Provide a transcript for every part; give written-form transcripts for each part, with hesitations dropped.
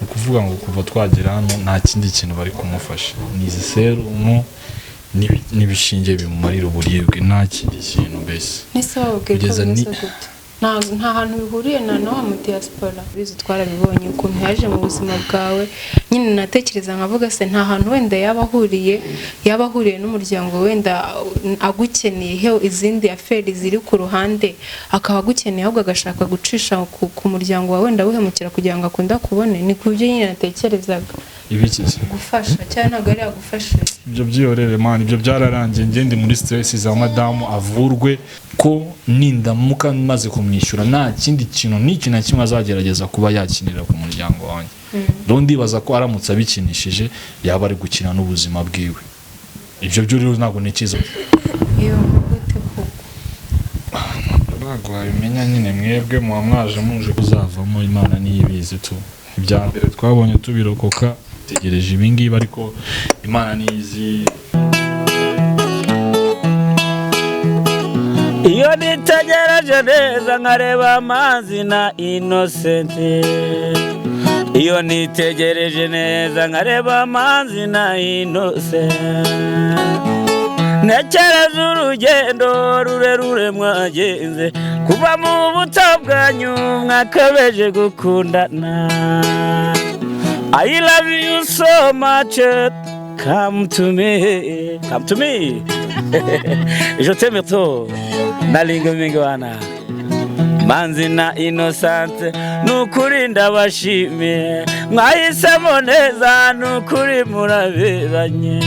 Ni ukuvuga ngo kuva twagera hano nta kindi kintu bari kumufasha, ni izi serumu n'ibishinge bimumarira uburibwe, nta kindi kintu mbese. Nese bababwiye ko Kugeza bimeze gute? Nta hantu bihuriye na wa mu diaspora. Bizi, twarabibonye ukuntu yaje mu buzima bwawe. Nyine natekereza nkavuga: se nta hantu wenda yaba ahuriye n'umuryango, wenda agukeneye he izindi affaires ziri ku ruhande, akaba agukeneye, ahubwo agashaka gucisha ku muryango wawe, wenda awuhemukira kugira ngo akunde akubone? Ni ku byo nyine natekerezaga. Ibiki se? Gufasha, cyangwa ntabwo yari yagufashije? Ibyo byihorere man, ibyo byararangiye. Njye ndi muri stress za madamu avurwe, ko nindamuka maze kumwishyura nta kindi kintu n'iki na kimwe azagerageza kuba yakinira ku muryango wanjye. Rero ndibaza ko aramutse abikinishije yaba ari gukina n'ubuzima bwiwe. Ibyo byo rero ntabwo nikiza. Iyo gute koko? Ntabwo wabimenya nyine, mwebwe muba mwaje muje kuzavamo, Imana niyo ibizi tu. Ibya mbere twabonye tubirokoka, tegereje ibingibi, ariko Imana niyo izi. Iyo nitegereje neza nkareba amazi na Inosenti, iyo nitegereje neza nkareba amazi na Inosenti, ntekereza urugendo rurerure mwagenze kuva mu buto bwanyu mwakabeje gukundana. I love you so much, come to me, come to me, je t'aime trop, nalinga mingi wana. Manzi na Innocent, nukuri ndabashimiye, mwahisemo neza, nukuri muraberanye.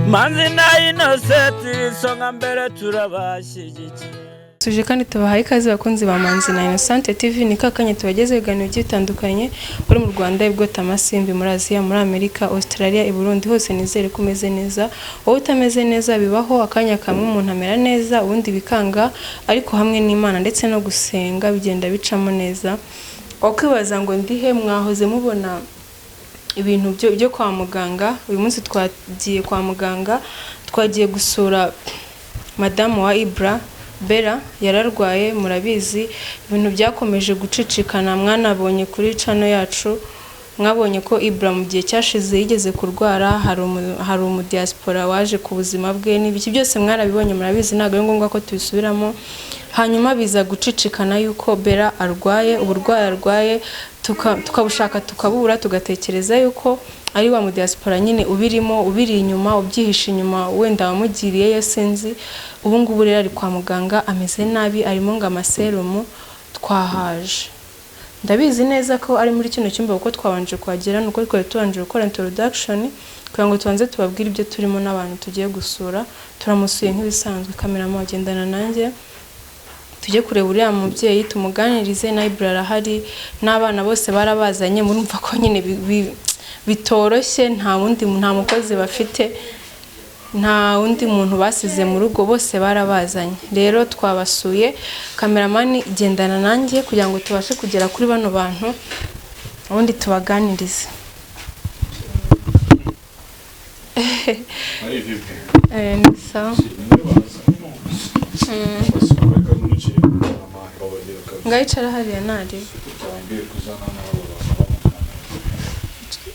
Manzi na Innocent, isonga mbere, turabashyigikiye. Tuje kandi tubahaye ikaze, bakunzi ba Manzi na Innocent TV. Ni kakanya tubagezeho ibiganiro bigiye bitandukanye, uri mu Rwanda, i Bwotamasimbi, muri Aziya, muri Amerika, Australia, i Burundi hose. Nizere ko umeze neza. Wowe utameze neza, bibaho, akanya kamwe umuntu amera neza, ubundi bikanga, ariko hamwe n'Imana ndetse no gusenga bigenda bicamo neza. Wakwibaza ngo ndihe? Mwahoze mubona ibintu byo kwa muganga. Uyu munsi twagiye kwa muganga, twagiye gusura madamu wa Ibra Bera. Yararwaye, murabizi, ibintu byakomeje gucicikana. Mwanabonye kuri channel yacu, mwabonye ko Ibra mu gihe cyashize yigeze kurwara, hari umudiaspora waje ku buzima bwe n'ibiki byose, mwarabibonye, murabizi, ntabwo ari ngombwa ko tubisubiramo. Hanyuma biza gucicikana yuko Bera arwaye, uburwayi arwaye tukabushaka tukabubura, tugatekereza yuko ari wa mudiaspora nyine ubirimo, ubiri inyuma, ubyihishe inyuma, wenda wamugiriyeyo, sinzi. Ubu ngubu rero ari kwa muganga, ameze nabi, arimo ngo amaserumu. Twahaje, ndabizi neza ko ari muri kino cyumba, kuko twabanje kuhagera nuko twari tubanje gukora introduction kugira ngo tubanze tubabwire ibyo turimo n'abantu tugiye gusura. Turamusuye nk'ibisanzwe. Kamerama, wagendana nanjye tujye kureba uriya mubyeyi, tumuganirize. Na Ibra arahari n'abana bose barabazanye. Murumva ko nyine bitoroshye, nta wundi, nta mukozi bafite, nta wundi muntu basize mu rugo, bose barabazanye. Rero twabasuye. Kameramani, gendana nanjye kugira ngo tubashe kugera kuri bano bantu, ubundi tubaganirize. Ni sawa. Ngayicara hariya, ntari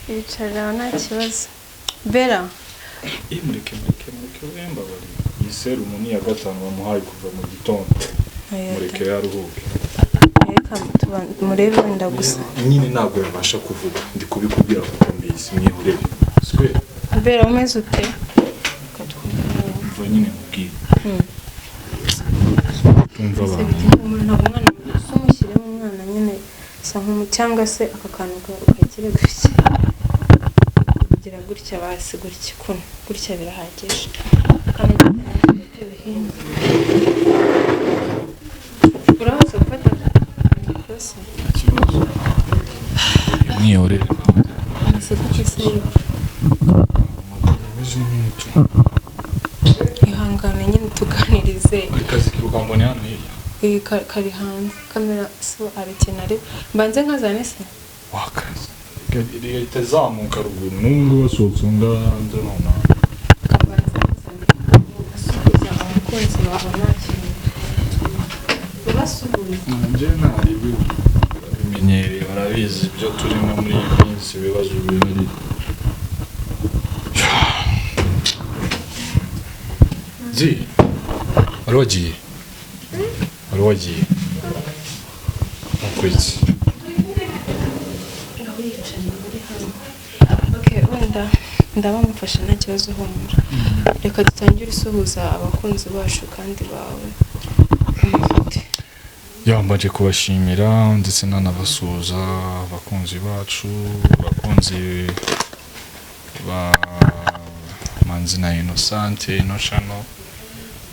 yicara, nta kibazo Bera. Mureke, mureke, mureke, wembabarire. Iyi serumu ni iya gatanu bamuhaye kuva mu gitondo, mureke yaruhuke. Reka murebe wenda gusa. Nyine ntabwo yabasha kuvuga, ndi kubikubwira kuko mbizi. Mwihorere swe. Bera, umeze ute? Mva nyine mubwire, tumva Se abantu. Biti ntabwo umwana se umushyiremo, umwana nyine sa nk'umu, cyangwa se aka kantu ukagire gutya, kugira gutya, basi gutya kuno gutya birahagije. Akantu hino urabaza gufata mikoro se? Mwihorere. Ese gutya se? Ameze nk'umutu. Ihangane nyine tuganirize. Akazi kirukambone hano hirya. Iyi kari hanze kamera so arekena ari mbanze nkazane se. Wakazi leta izamuka ruguru n'ubu ngubu basohotse hanze nonaha. Kabanza nkazane, asuhuza abakunzi bawe, nta kintu ubasuhuza. Njye ntarebe bimeze. Barabimenyereye, barabizi ibyo turimo muri iyi minsi, ibibazo bihari. Zi, wari wagiye, wari wagiye nuko iki? Okay, wenda ndaba mufasha, nta kibazo, humura. Reka dutangire usuhuza abakunzi bacu kandi bawe umufite. Yambaje kubashimira ndetse nanabasuhuza abakunzi bacu, abakunzi ba Manzi na Innocente ino channel.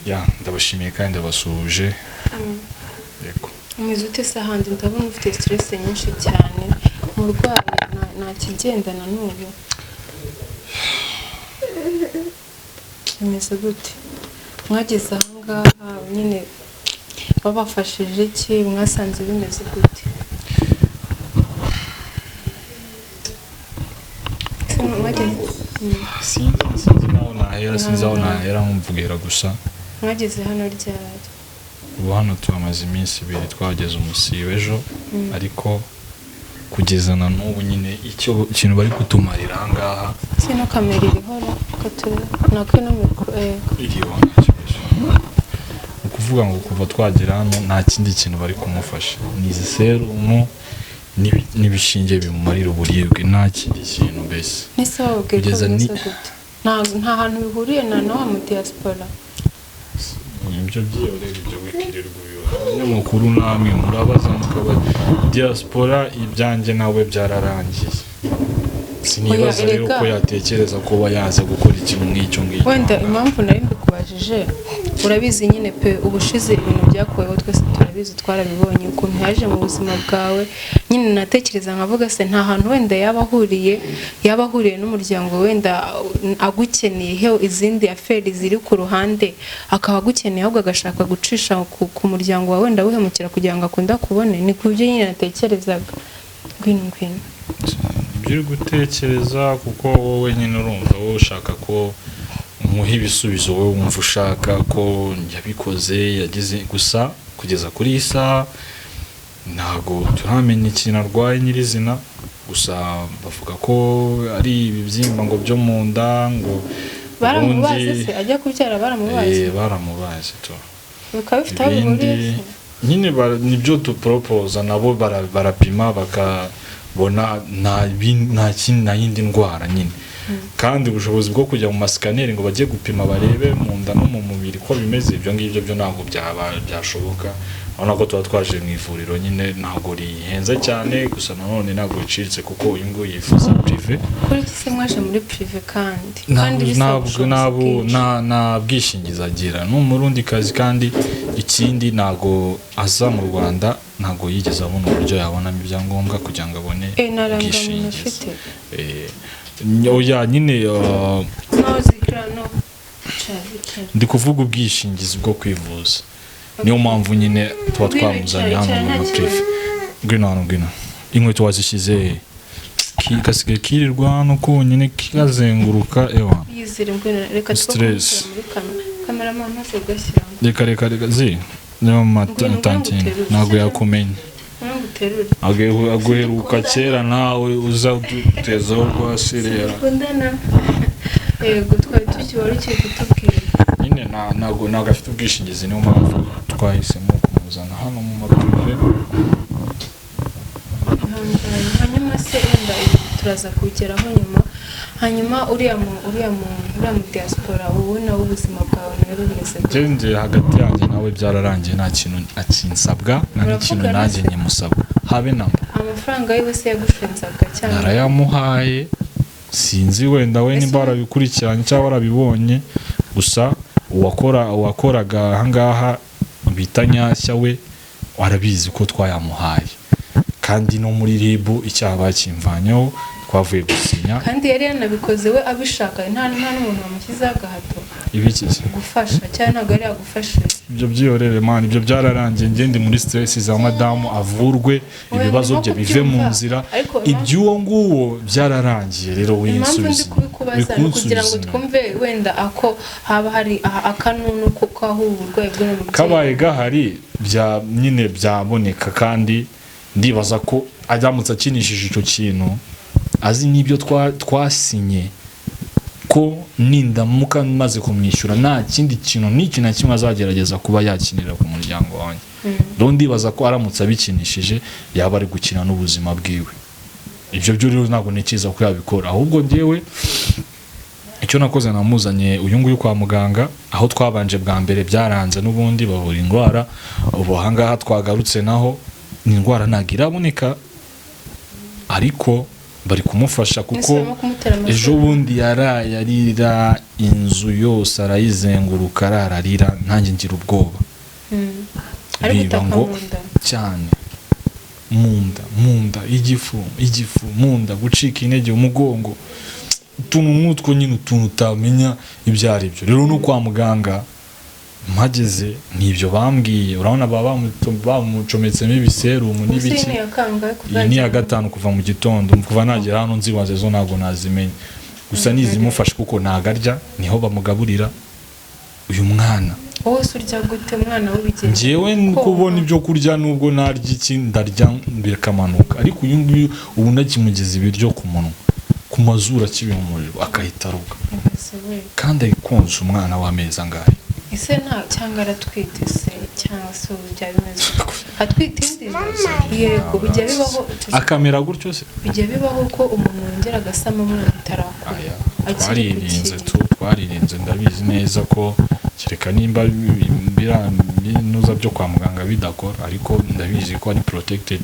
Ya, ndabashimiye kandi ndabasuhuje. Yego. Umeze ute se ahandi? Ndabona ufite stress nyinshi cyane, umurwayi nta kigendana n'ubu. Bimeze gute? Mwageze ahangaha nyine babafashije iki? Mwasanze bimeze gute? Se mwageze Sinzi naho nahera, sinzi aho nahera nkumvugira gusa. Mwageze hano ryari? Ubu hano tuhamaze iminsi 2, twageze umusibo ejo, ariko kugeza na n'ubu nyine icyo ikintu bari kutumarira aha ngaha. Sino kamera irihora ko turi nako ino mikoro, yego. Iriho, nta kibazo. Ni ukuvuga ngo kuva twagera hano nta kindi kintu bari kumufasha, ni izi serumu n'ibishinge bimumarira uburibwe, nta kindi kintu mbese. Nese bababwiye ko Kugeza bimeze gute? Nta hantu bihuriye na wa mu diaspora? Ibyo byihorere, ibyo wikirirwa ubibaza abanyamakuru, namwe murabaza mukaba diaspora. Ibyanjye nawe byararangiye, sinibaza Oya, rero erega. ko yatekereza kuba yaza gukora ikintu nk'icyo ngicyo. Wenda impamvu nari mbikubajije, urabizi nyine pe, ubushize ibintu byakuweho twese turabizi, twarabibonye ukuntu yaje mu buzima bwawe. Nyine natekereza nkavuga se nta hantu wenda yaba ahuriye n'umuryango, wenda agukeneye he izindi aferi ziri ku ruhande, akaba agukeneye ahubwo agashaka gucisha ku muryango wawe, wenda wihemukira kugira ngo akunde akubone. Ni ku byo nyine natekerezaga. Ngwino, ngwino. Ibyo uri gutekereza, kuko wowe nyine urumva wowe ushaka ko muha ibisubizo, wowe wumva ushaka ko yabikoze yagize. Gusa kugeza kuri iyi saha ntabwo turamenya ikintu arwaye nyirizina. Gusa bavuga ko ari ibibyimba ngo byo mu nda ngo. Baramubaze Ubundi se ajya kubyara baramubaze? Baramubaze tu. Bikaba bifite aho Ibindi bihuriye se? nyine nibyo duporopoza nabo, barapima bakabona nta kindi, nta yindi ndwara nyine. Kandi ubushobozi bwo kujya mu masikaneri ngo bajye gupima barebe mu nda no mu mubiri ko bimeze, ibyo ngibyo byo ntabwo byashoboka. Urabona ko tuba twaje mu ivuriro nyine, ntabwo rihenze cyane, gusa nanone ntabwo riciriritse, kuko uyu nguyu yifuza privé. Kuri iki se mwaje muri privé kandi bisaba Ntabwo ubushobozi ntabwo bwinshi? Nta bwishingizi agira, ni umurundi kazi. Kandi ikindi ntabwo aza mu Rwanda, ntabwo yigeze abona uburyo yabonamo ibyangombwa kugira ngo abone Nta rangamuntu ubwishingizi. afite? Oya nyine, No zikira no Icara, icara. Ndi kuvuga ubwishingizi bwo kwivuza, niyo mpamvu nyine tuba Ngwino, twamuzanye icara, hano icara, mu nta maprive. Ngwino hano, ngwino. Inkweto wazishyize he? Gasigaye kirirwa hano konyine kazenguruka ewa. Yizire, ngwino, reka two Stress. kumushyira muri kamera, kameramani maze ugashyiramo. Reka, reka, reka, zi niba Ngwino, ngwino tantine nguterure. ntabwo yakumenya. Ngwino nguterure. Aguheruka kera, nawe uza udutezaho rwaserera. Dukundana. Yego, twari tukiwari ukiri kutubwira. Nyine ntabwo afite ubwishingizi, niyo mpamvu twahisemo kumuzana hano mu maprive. Ihangane. Hanyuma se wenda ibi turaza kubigeraho nyuma. Hanyuma uriya mu diaspora, wowe nawe ubuzima bwawe nawe bumeze gute? Njye hagati yanjye nawe byararangiye, nta kintu akinsabwa, nta n'ikintu Muravugana nanjye se? nyimusabwa, habe namba. Amafaranga yiwe se yagushinzaga cyangwa? Narayamuhaye, sinzi wenda we Ese nimba warabikurikiranye cyangwa warabibonye. Gusa uwakoraga ahangaha bita Nyashya we arabizi ko twayamuhaye, kandi no muri RIB icyaha bakimvanyeho, twavuye gusinya. Kandi yari yanabikoze we abishaka, nta n'umuntu wamushyizeho agahato? Ibikize. Gufasha cyangwa ntabwo yari yagufashije? Ibyo byihorere man, ibyo byararangiye. Njye ndi muri stress za madamu avurwe, Oya, ibibazo ndimo bye bive mu kubyumva. nzira. Ariko impamvu- Iby'uwo nguwo byararangiye rero, Impamvu ndi winsubiza. kubikubaza ni ukugira ngo twumve wenda ako haba hari akanunu ko aho ubu burwayi bw'uno mubyeyi Kabaye gahari bya nyine byaboneka, kandi ndibaza ko aramutse akinishije icyo kintu, azi n'ibyo twasinye, ko nindamuka maze kumwishyura nta kindi kintu n'iki na kimwe azagerageza kuba yakinira ku muryango wanjye. Rero ndibaza ko aramutse abikinishije yaba ari gukina n'ubuzima bwiwe. Ibyo byo rero ntabwo ntekereza ko yabikora. Ahubwo njyewe icyo nakoze, namuzanye uyu nguyu kwa muganga, aho twabanje bwa mbere byaranze, n'ubundi babura indwara. Ubu ahangaha twagarutse naho ni indwara ntabwo iraboneka, ariko bari kumufasha kuko Ese barimo kumutera ejo amaserumu? bundi yaraye arira, inzu yose arayizenguruka, arararira, nanjye ngira ubwoba. Ari Biba gutaka ngo mu nda? Cyane, mu nda, mu nda, igifu, igifu, mu nda, gucika intege, umugongo, utuntu nk'utwo nyine, utuntu utamenya ibyo ari byo. Rero no kwa muganga mpageze n'ibyo bambwiye. Urabona baba bamucometsemo ibiserumu Ubuse iyi n'ibiki. ni iya kangahe kuva Iyi ni iya yagera? gatanu kuva mu gitondo. Kuva nagera hano nzibaze zo ntabwo nazimenya, gusa nizimufashe kuko ntago arya, niho bamugaburira uyu mwana. Wowe se urya gute, umwana w'ubigenza? Njyewe kubona ibyo kurya, nubwo narya iki, ndarya bikamanuka, ariko uyu nguyu ubu nakimugeza ibiryo ku munwa, ku mazuru akibiha umuriro, akahita aruka. Kandi ari konsa umwana w'amezi angahe? Ese nta cyangwa aratwite se, cyangwa se ubu byaba bimeze ute? Atwite indi? Yego, bijya bibaho. Akamera gutyo se? Bijya bibaho ko umuntu yongera agasama umwana utarakura Aya, akiri ku twaririnze. kintu. Twaririnze, ndabizi neza ko kereka nimba biriya binuza byo kwa muganga bidakora, ariko ndabizi ko ari protected.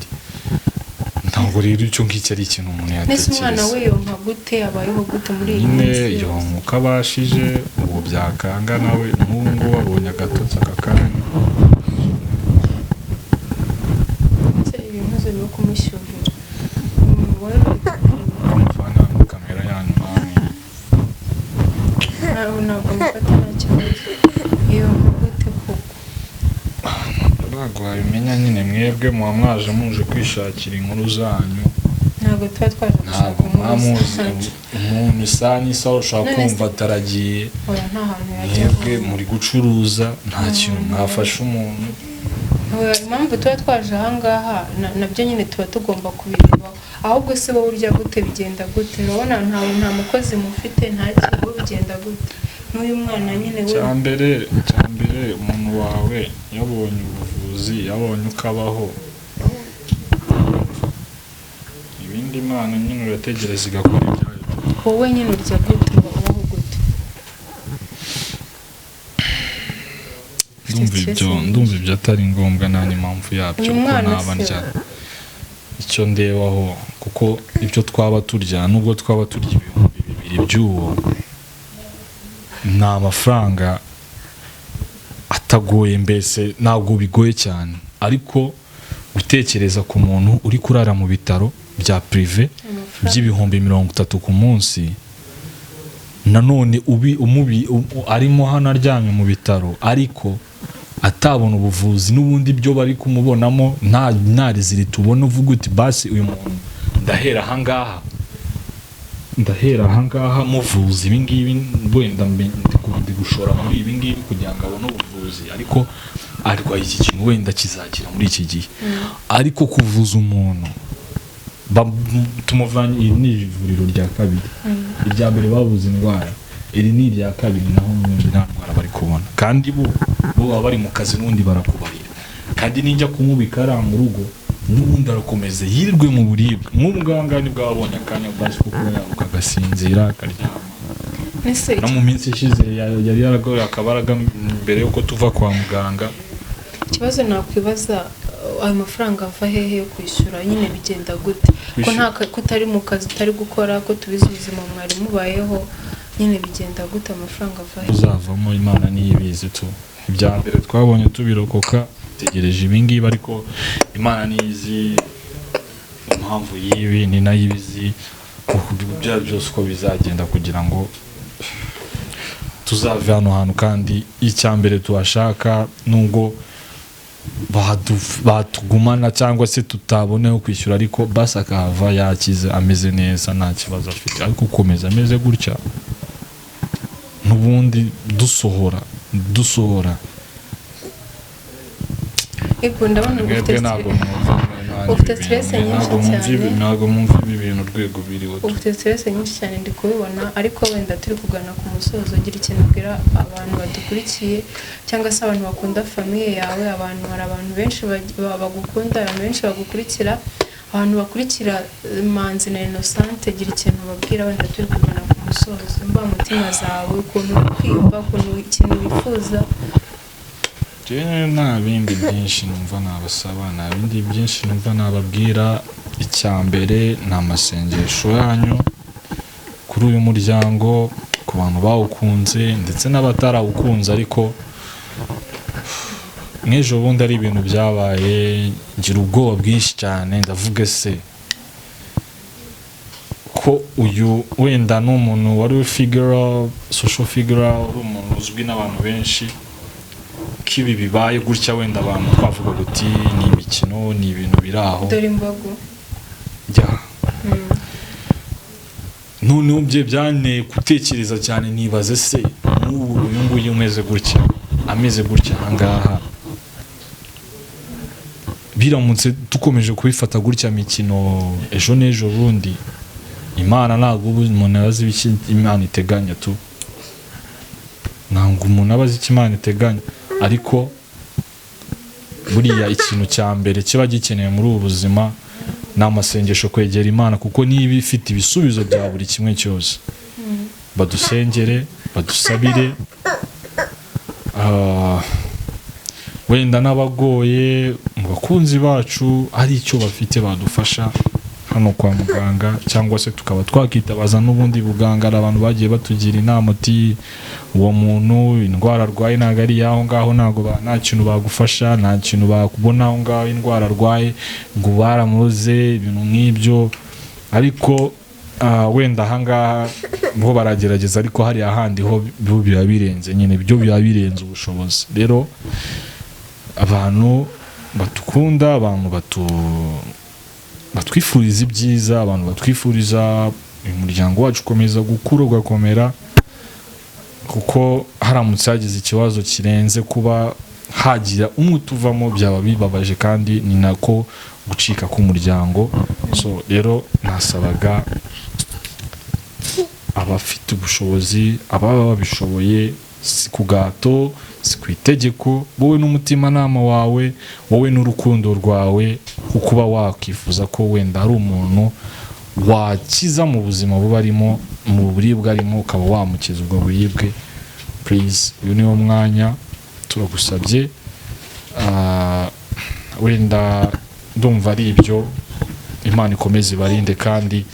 Ntabwo rero icyo ngicyo ari ikintu umuntu Nese umwana yatekereza. we yonka gute? Abayeho gute muri iyi Nyine minsi yose? yonka uko abashije, ubu byakanga nawe nk'ubu ngubu abonye agatotsi aka kanya. Ese ibintu birimo kumushyuhira? Wowe Bamuvana muri kamera yanyu namwe. Ntabwo mufata, nta kibazo. Yonka gute koko? Ntabwo wabimenya nyine, mwebwe muba mwaje muje kwishakira inkuru zanyu. Ntabwo tuba twaje gushaka Ntabwo muba inkuru muzi zacu. umuntu isaha n'isaha ushobora None se- kumva ataragiye. Oya, nta hantu yajya. Mwebwe muri gucuruza, nta kintu mwafasha umuntu. Oya, impamvu tuba twaje ahangaha nabyo nyine tuba tugomba kubirebaho. Ahubwo se wowe urya gute? Bigenda gute? Urabona nta mukozi mufite, nta kintu. Wowe bigenda gute n'uyu mwana nyine we? Icya mbere, umuntu wawe yabonye ubuvuzi, yabonye uko abaho, ibindi Imana nyine urategereza igakora ibyayo. Wowe nyine urya gute? Ubaho gute? Ndumva ibyo, ndumva ibyo atari ngombwa, nta n'impamvu yabyo. Uyu Kuko mwana naba se? ndya icyo ndebaho, kuko ibyo twaba turya, nubwo twaba turya 2000 by'uwo, ni amafaranga atagoye, mbese ntabwo bigoye cyane. Ariko gutekereza ku muntu uri kurara mu bitaro bya privé Amafaranga. by'30,000 ku munsi, nanone ubi umubi arimo hano aryamye mu bitaro ariko atabona ubuvuzi, n'ubundi ibyo bari kumubonamo nta résultat tubona, uvuga uti basi uyu muntu ndahera ahangaha muvuza ibi ngibi, wenda ndi gushora muri ibi ngibi kugira ngo abone ubuvuzi, ariko arwaye iki kintu, wenda kizakira muri iki gihe. Ariko kuvuza umuntu tumuvanye, iri ni ivuriro rya kabiri. Irya mbere babuze indwara, iri ni irya kabiri, naho n'ubundi nta ndwara bari kubona. Kandi bo baba bari mu kazi, n'ubundi barakubarira. Kandi nijya kumubika ari mu rugo, n'ubundi arakomeza yirirwe mu buribwe. Nk'ubu ngaha nibwo aba abonye akanya basi ko kuba yaruka, agasinzira, akaryama. Ese No mu minsi ishize yari yaragoye akabaraga mbere yuko tuva kwa muganga. Ikibazo nakwibaza, ayo mafaranga ava hehe yo kwishyura nyine? Bigenda gute ko Kwishyura? nta ko utari mu kazi, utari gukora, ko tubizi ubuzima mwari mubayeho nyine, bigenda gute? Amafaranga ava hehe? Uzavamo Imana niyo ibizi tu. Ibya mbere twabonye tubirokoka, tegereje ibi ngibi, ariko Imana niyo izi impamvu y'ibi, ni nayo ibizi bya byose uko bizagenda kugira ngo tuzave hano hantu. Kandi icya mbere tuhashaka, nubwo batugumana cyangwa se tutaboneho kwishyura, ariko basi akahava yakize, ameze neza, nta kibazo afite. Ariko gukomeza ameze gutya, n'ubundi dusohora dusohora. Ego, ndabona ufite Mwebwe ntabwo mwumva. Man, Ufite ibi stress bintu, nyinshi ntabwo mwumva cyane. Ntabwo mwumva ibi bintu urwego biriho tu. Ufite stress nyinshi cyane, ndi kubibona, ariko wenda turi kugana ku musozo, gira ikintu ubwira abantu badukurikiye cyangwa se abantu bakunda famille yawe. Abantu, hari abantu benshi bagukunda, abantu benshi bagukurikira, abantu bakurikira Manzi na Innocente. Gira ikintu ubabwira wenda turi kugana ku musozo, imbamutima zawe, ukuntu uri kwiyumva, ukuntu ikintu wifuza. Njyewe nta bindi byinshi numva nabasaba, nta bindi byinshi numva nababwira. Icya mbere ni amasengesho yanyu kuri uyu muryango, ku bantu bawukunze ndetse n'abatarawukunze. Ariko nk'ejo bundi ari ibintu byabaye, ngira ubwoba bwinshi cyane. Ndavuga se ko uyu wenda ni umuntu wari figure, social figure, uri umuntu uzwi n'abantu benshi, ko ibi bibaye gutya, wenda abantu twavuga guti ni imikino, ni ibintu biri aho. Dore imbogo. Jya noneho bye byanteye gutekereza cyane, nibaze se n'ubu uyu nguyu umeze gutya, ameze gutya ahangaha, biramutse dukomeje kubifata gutya mikino, ejo n'ejo bundi, Imana ntabwo ubu umuntu aba azi icyo Imana iteganya tu, ntabwo umuntu aba azi icyo Imana iteganya. Ariko buriya ikintu cya mbere kiba gikenewe muri ubu buzima ni amasengesho, kwegera Imana, kuko niba ifite ibisubizo bya buri kimwe cyose. Badusengere, badusabire. Wenda n'abagoye mu bakunzi bacu hari icyo bafite badufasha hano kwa muganga, cyangwa se tukaba twakitabaza n'ubundi buganga. Hari abantu bagiye batugira inama uti uwo muntu indwara arwaye ntabwo ari iyaho ngaho, ntabwo nta kintu bagufasha, nta kintu bakubona aho ngaho, indwara arwaye ngo baramuroze, ibintu nk'ibyo. Ariko wenda ahangaha bo baragerageza, ariko hariya handi ho byo biba birenze nyine, byo biba birenze ubushobozi. Rero abantu batukunda, abantu batwifuriza ibyiza, abantu batwifuriza uyu muryango wacu ukomeza gukura ugakomera, kuko haramutse hagize ikibazo kirenze kuba hagira umwe utuvamo, byaba bibabaje, kandi ni nako gucika k'umuryango. So rero nasabaga abafite ubushobozi, ababa babishoboye, si ku gato, si ku itegeko, wowe n'umutimanama wawe, wowe n'urukundo rwawe, kuko uba wakwifuza ko wenda hari umuntu wakiza mu buzima buba arimo, mu buribwe arimo, ukaba wamukiza ubwo buribwe, please, uyu niwo mwanya turagusabye. Wenda ndumva ari ibyo. Imana ikomeze ibarinde kandi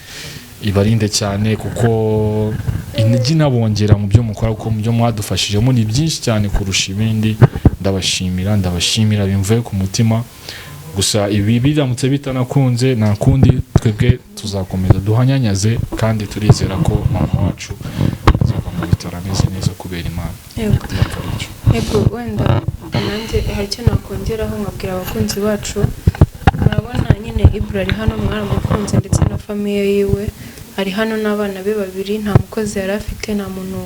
ibarinde cyane, kuko intege inabongera mu byo mukora, kuko mu byo mwadufashijemo ni byinshi cyane kurusha ibindi. Ndabashimira, ndabashimira bimvuye ku mutima. Gusa ibi biramutse bitanakunze, nta kundi, twebwe tuzakomeza duhanyanyaze, kandi turizera ko mama wacu azava mu bitaro ameze neza kubera Imana. Yego. Ndumva ari icyo. Yego, wenda nanjye hari icyo nakongeraho nkabwira abakunzi bacu. Murabona nyine Ibra ari hano, mwaramukunze, ndetse na famille yiwe. Ari hano n'abana be babiri, nta mukozi yari afite, nta muntu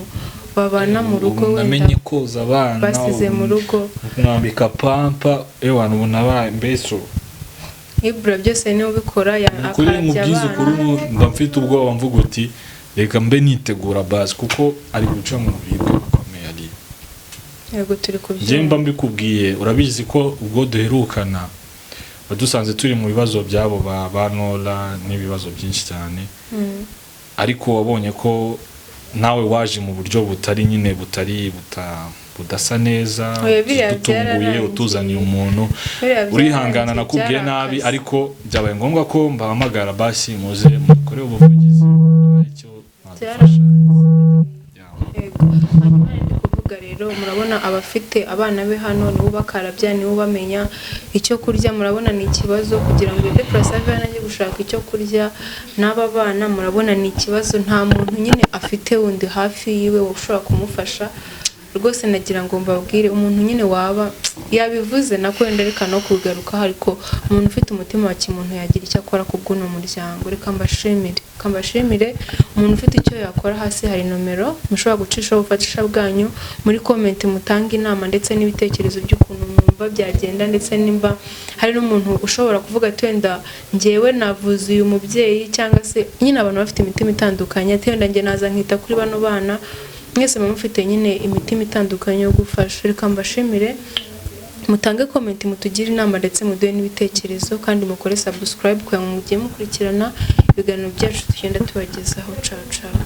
babana mu rugo Ubu wenda namenye koza abana, basize mu rugo. Kumwambika pampa, ewana, ubu nabaye mbese ubu. Ibra byose niwe ubikora Kuri akarabya mubwiza ukuri, abana. ubu mba mfite ubwoba, mvuga uti reka mbe nitegura basi, kuko ari guca mu buribwe bukomeye ari. Yego, turi Njye mba kubyumva. mbikubwiye, urabizi ko ubwo duherukana wadusanze turi mu bibazo byabo ba Nora n'ibibazo byinshi cyane, ariko wabonye ko nawe waje mu buryo butari nyine butari budasa neza, Oya, biriya dutunguye, byararangiye. utuzaniye umuntu. Biriya Urihangana, byararangiye, nakubwiye nabi, byarakaze. ariko byabaye ngombwa ko mbahamagara, basi muze mukore ubuvugizi, abe icyo mwadufasha. Yego. Hanyuma ndi kuvuga rero, murabona abafite abana be hano, nibo bakarabya, nibo bamenya icyo kurya. Murabona ni ikibazo kugira ngo Deplase ave hano ajye gushaka icyo kurya n'aba bana. Murabona ni ikibazo, nta muntu nyine afite wundi hafi yiwe ushobora kumufasha. Rwose nagira ngo mbabwire, umuntu nyine waba yabivuze nako wenda reka no kugarukaho, ariko umuntu ufite umutima wa kimuntu yagira icyo akora ku bw'uno muryango. Reka mbashimire, reka mbashimire. Umuntu ufite icyo yakora, hasi hari nomero mushobora gucishaho ubufasha bwanyu, muri comment mutange inama ndetse n'ibitekerezo by'ukuntu mwumva. mwumva byagenda, ndetse nimba hari n'umuntu ushobora kuvuga ati wenda njyewe navuze uyu mubyeyi, cyangwa se nyine abantu bafite imitima itandukanye, ati wenda njye naza nkita kuri bano bana. Mwese muba mufite nyine imitima itandukanye yo gufasha. Reka mbashimire, mutange comment, mutugire inama, ndetse muduhe n'ibitekerezo, kandi mukore subscribe kugira ngo mujye mukurikirana ibiganiro byacu tugenda tubagezaho. Ciao ciao.